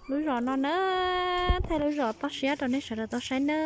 Lub zos no na, thaij lub zos toj siab rau nej sawv daws tau saib na.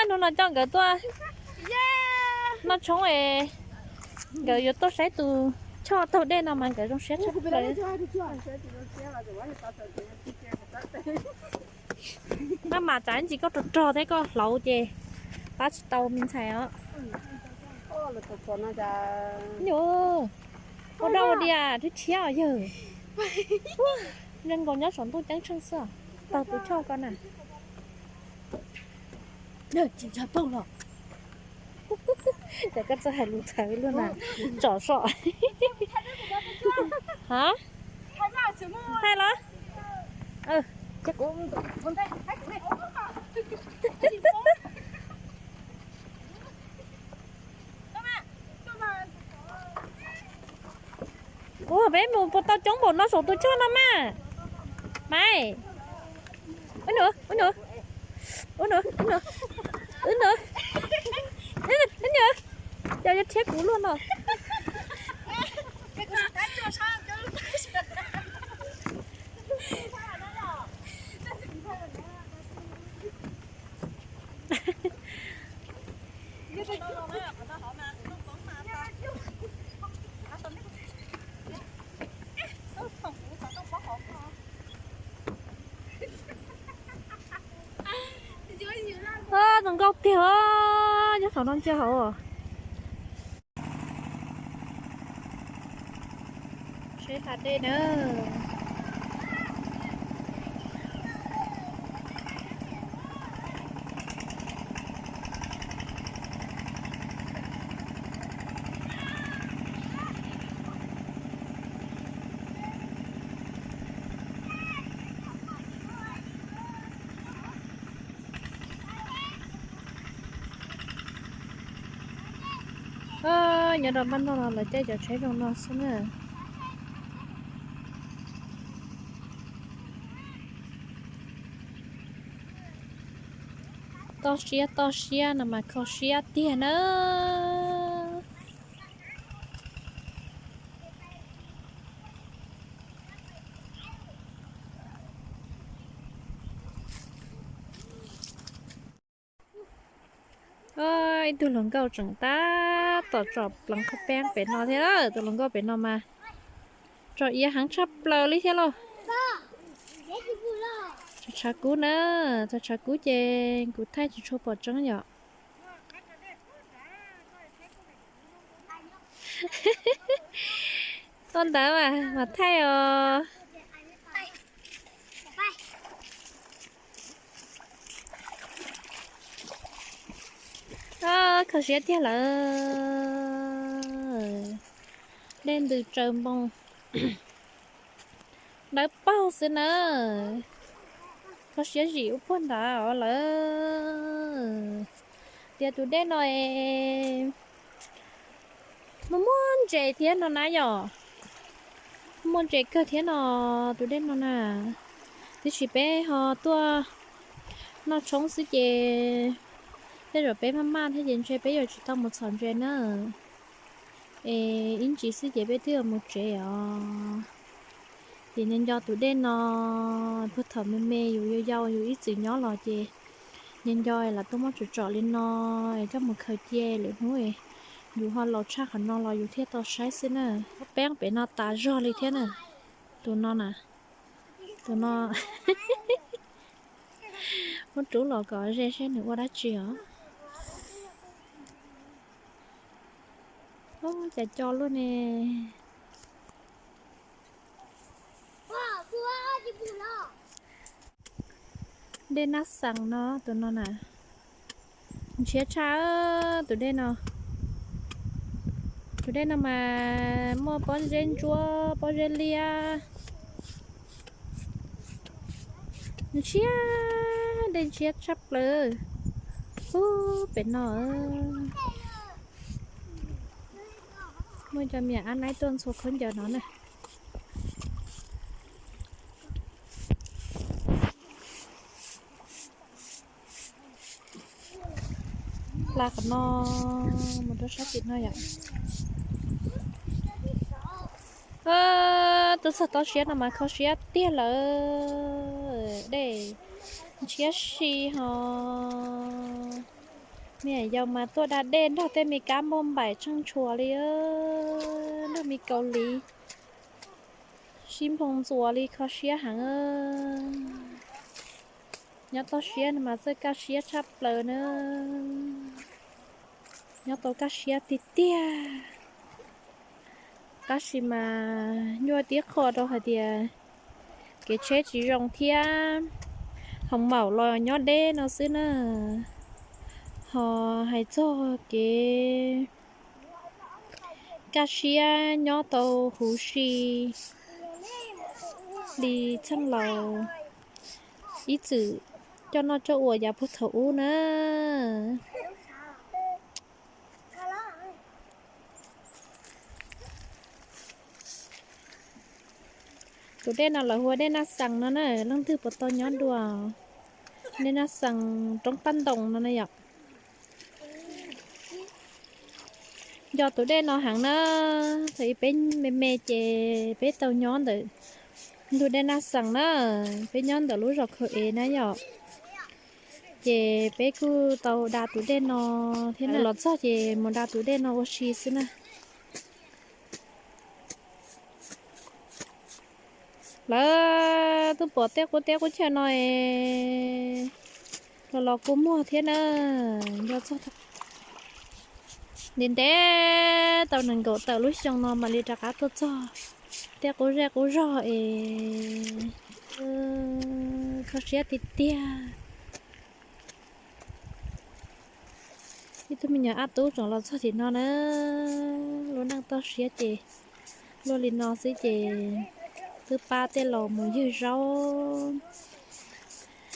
Hnub no coj nkawd tuaj noj tshoob es nkawd yuav tuaj saib tus choj taug dej no mas nkawd zoo siab tshaj plaws. Maj mam tsam ntsis koj rog rog thiab koj hlauv ces pab tsis tau me ntxhais os. Nyuj, ua dab ua dias thiab thiab os yawg. Zoo nkaus nyob saum ntuj ceeb tsheej xwb os. Taug tus choj ko na. Tsis ntshai poob los. Ces koj txawj hais lus txawv luaj na. Tsom so. Ha? Thaij los? Ua peb mus puas tau coob npaum no saum tus choj no mas. Maiv, ub nua, ub nua, ub nua, ub nua, ub nua, cas yuav rhiab kuv luaj no. Zoo nkauj tiag os, nyob saum no ntsia hauv. Seb hla dej na. Nyob rau npaj no los lawv caij cov tsheb zoo no xwb na. Toj siab toj siab no mas kho siab tiag na. Ib tug hluas nkauj tseem tab tom tsom pleev qhov peeb pem no thiab. Tus hluas nkauj pem no mas tsom iav heev tshaj plaws li thiab lauj. Tshav kub na, txog tshav kub ces kuv thaij tsis tshua pom tseeb yom. Tuaj ntawd mas mas thaij os. Kho siab tiag lawm. Dej ntws tsaws npoo, dawb paug xwb na. Kho siab zim ub puag nrad os lawm. Tias tus dej no es muaj muaj ntses thiab no na yom. Muaj ntses kawg thiab no, tus dej no na. Tiam sis peb ho tuaj noj tshoob xwb ces tej zaum peb maj maj thiab ces ntshe peb yuav tsis tau mus txhom ntses na. Es ib ntsis xwb ces peb twb yuav mus tsev os. Ces nco nco tus dej no, puag thaum me me yus yau yau yus ib txwm nyob los ces nco nco lam tuaj muab tsom tsom li no es coj mus khaws cia lwm hnub es yus ho laus tshaj qhov no los yus thiaj tau saib xwb na. Peeb pem no tas zog li thiab na. Tus no na, tus no muab rub los kom ze seb nws ua dab tsi os. Ub, cas co luaj ne. Dej nab xees no, tus no na. Ntshiab tshaj tus dej no. Tus dej no mas muaj pob zeb ntsuab, pob zeb liab. Ntshiab, dej ntshiab tshaj plaws. Ub, pem no muaj cov me nyuam ab naib tuaj ntxhua khaub ncaws no na. Hla qhov no mus rau sab tim no yom. Tuaj txog toj siab no mas kho siab tiag lawm. Dej ntshiab si ho. Me nyuam yaus mas tuaj da dej nrog tej me kab npauj npaim tsheej tshuas li, nrog me kaus liv sib nphoo ntxuas li, kho siab heev. Nyob toj siab no mas txawj kaj siab tshaj plaws na. Nyob tau kaj siab tiag tiag. Tab sis mas nyuaj tib qho rau hais tias kev tsheb tsis zoo thiab hoo maum los nyob deb no xwb na. Ho hais txog kev kaj siab nyob tau huv si li txheej laus ib txwm coj noj coj ua yav puag thaum ub na. Tus dej no lawv hu ua dej Naj Xees no na, leej twg puas tau nyob dua. Dej Naj Xees roob Paj Ntoos no na yom. Nco tus dej no heev na, thaum ub peb me me ces peb tau nyob ntawm ntug dej Naj Xees na, peb nyob ntawm lub zos Khawv Ev na yom. Ces peb kuj tau da tus dej no thiab na, los txog ces mus da tus dej no ua si xwb na. Lawv tuaj pom tej qub teb qub chaw no es los los kua muag thiab na. Nco txog ntev ntev tau nees nkaum tawm lub xyoo no mam li rov qab tuaj txog tej qub zej qub zog es kho siab tiag tiag. Ib tug me nyuam ab tub tseem los txog tim no na. Lub neej toj siab ces luaj li no xwb ces twb pab tej laus mus ywg zaub,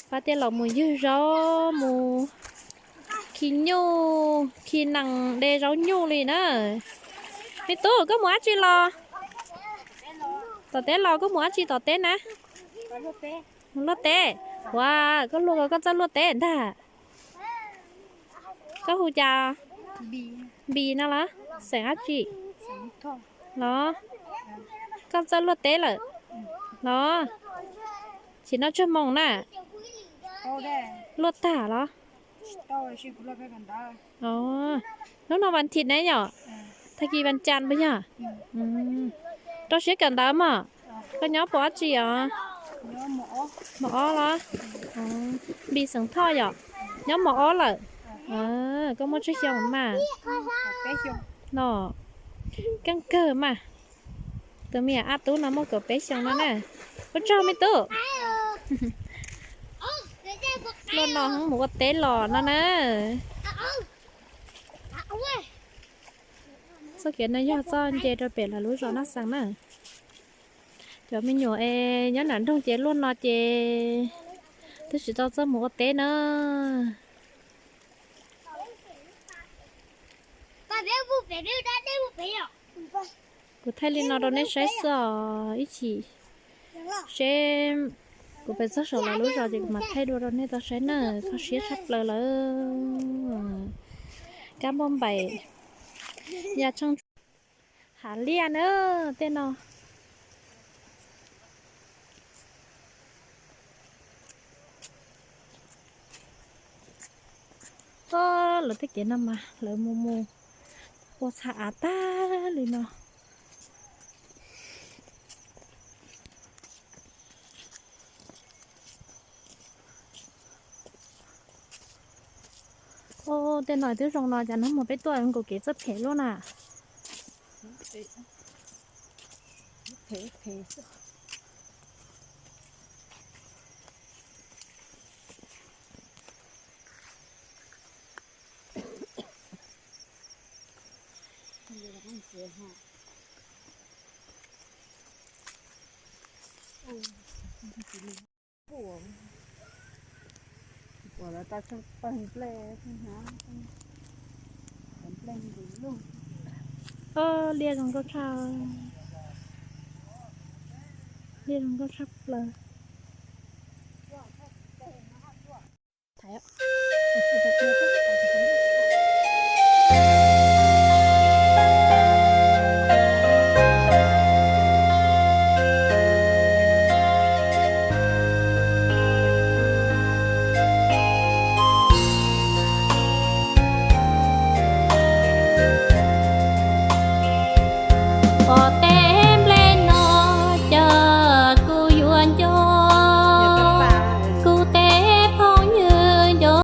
pab tej laus mus ywg zaub, mus khi nyuj khi nees de zaub nyuj li na. Me tub, koj mus dab tsi los? Tom teb los? Koj mus dab tsi tom teb na? Mus luaj teb. Ua, koj luaj, koj txawj luaj teb ntag. Koj hu cas? Npis no los? Xeem dab tsi los? Koj txawj luaj teb lawm los? Sim no tsawg moos na? Luaj tag los? Hnub no vas thiv ne yom? Tag kis vas cas puas yog? Rau siab kawm ntawv mog. Koj nyob puas dab tsi os? Mos ob los? Npis xeem thoj yom? Nyob mos ob lawm. Koj muaj tsawg xyoo mas? No, keej kawg mas. Tus me nyuam ab tub no muaj kaum peb xyoo no na. Ua tsaug me tub. Luaj no heev mus ua teb los no na. Txoj kev no yog txoj nce rau pem lawv lub zos Naj Xees na. Cov me nyuam es nyob nram nroog ces luaj no ces twb tsis tau txawj mus ua teb na. Kuv thaij li no rau nej saib xwb os, ib chim seb kuv pem txog saum lawv lub zos ces kuv mam thaij dua rau nej tau saib na. Kho siab tshaj plaws lawm. Kab npauj npaim, ya tsheej, hav liaj na tej no. Lawv tej kev no mas lawv mus mus ua txha av tag li no. Tej no twb zoo no cas hnub mus peb tuaj nkaus kev txawj phem luaj na. Ua lawv tau tsheej pawg nplej, tsheej hnyav, nplej nqis lug. Liaj zoo nkauj tshaj, liaj zoo nkauj tshaj plaws. Thaiv,